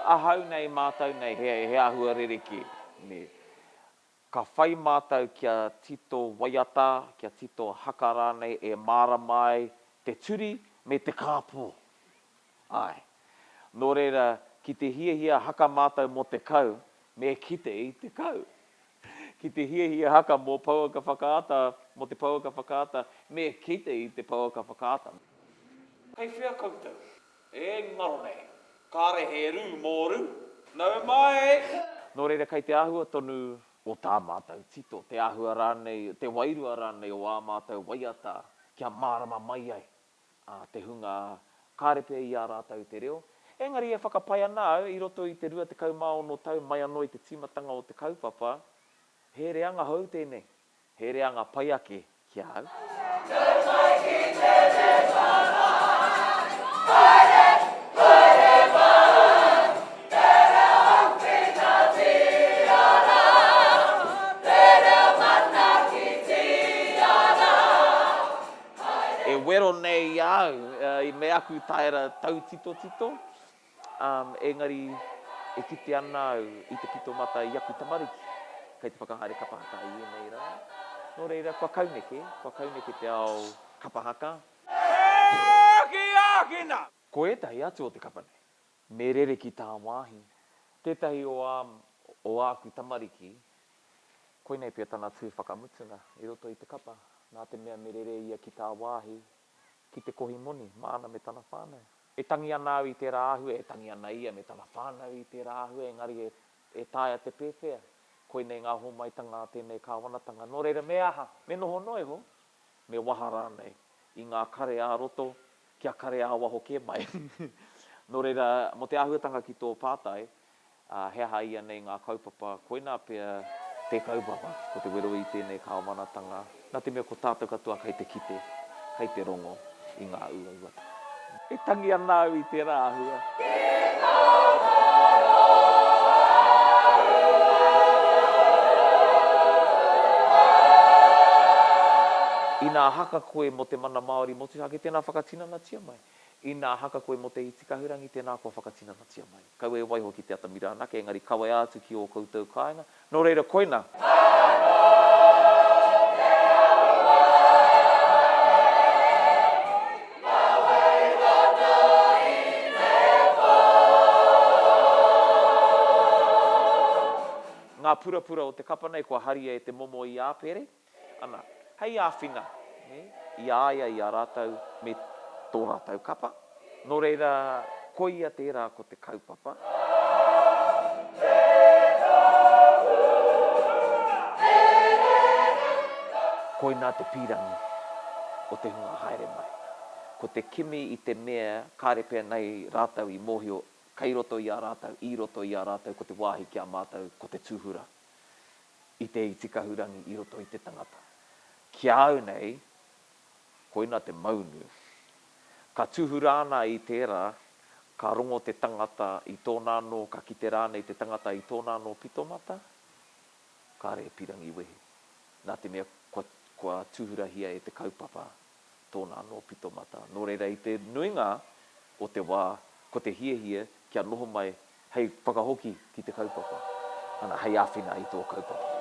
Ahau nei, mātou nei, he, he āhua rerekē, nē. Ka whai mātou kia tito waiata, kia tito haka rānei e mārama ai te turi me te kāpō. Āe. Nō reira, ki te hiahia haka mātou mō te kau, me kite i te kau. Ki te hiahia haka mō pouaka whakaata, mō te pouaka whakaata, me kite i te pouaka whakaata. Kei whea koutou? E ngaro nei. Kāre he rū mō rū. Nau mai! Nō reira, kei te āhua tonu o tā mātou tito, te āhua rānei, te wairua rānei o ā mātou waiata kia mārama mai ai a te hunga kāre pea i a rātou te reo. Engari e whakapae ana au i roto i te 26 tau mai anō i te tīmatanga o te kaupapa, he reanga hou tēnei, he reanga pai ake ki a au. Nau mai ki tēnei marae, haere, haere mai, te reo āwhinatia rā, te reo manaakitia rā. E wero nei i a au me aku taera tautitotito, engari e kite ana au i te pito mata i aku tamariki kei te whakahaere kapa haka i ēnei rā. Nō reira, kua kauneke, kua kauneke te ao kapa haka. Ākina! Ko ētahi atu o te kapa nei, me rere ki tāwāhi. Tētahi o ā, o āku tamariki, Koinei pea tana tū whakamutunga i roto i te kapa, nā te mea me rere ia ki tāwāhi ki te kohi moni māna me tana whānau. E tangi ana au i tērā āhua, e tangi ana ia me tana whānau i tērā āhua, engari e taea te pēwhea? Koinei ngā hōmaitanga a tēnei kāwanatanga. Nō reira, me aha? Me noho noa iho? Me waha rānei i ngā kare ā-roto kia kare ā-waho kē mai? Nō reira, mō te āhuatanga ki tō pātai, Ā, he aha ia nei ngā kaupapa, koinā pea te kaupapa, ko te wero i tēnei kāwanatanga, nā te mea ko tātou katoa kei te kite, kei te rongo i ngā uauatanga. E tangi ana au i tērā āhua. Ki tō koroua. Inā haka koe mō te mana Māori motuhake, tēnā whakatinanatia mai. Inā haka koe mō te iti kahurangi, tēnā kua whakatinanatia mai. Kaua e waiho ki te atamira anake, engari kawea atu ki ō koutou kāinga. Nō reira, koina! Anō te aroha e, nawe i roto i te pō. Ngā purapura o te kapa nei kua haria e te momo i Āpere. Ana, hei āwhina, nē, i a ia, i a rātou me tō rātou kapa. Nō reira, koia tērā ko te kaupapa. Koinā te pīrangi o te hunga haere mai. Ko te kimi i te mea kāre pea nei rātou i mōhio kei roto i a rātou, i roto i a rātou ko te wāhi ki a mātou ko te tūhura. i te iti kahurangi i roto i te tangata. Ki a au nei, koina te maunu. Ka tūhura ana i tērā, ka rongo te tangata i tōna anō, ka kite rānei te tangata i tōna anō pitomata, kāre e pirangi wehi. Nā te mea kua, kua tūhurahia e te kaupapa tōna anō pitomata. Nō reira i te nuinga o te wā, ko te hiahia kia noho mai hei whakahoki ki te kaupapa, ana, hei āwhina i tō kaupapa.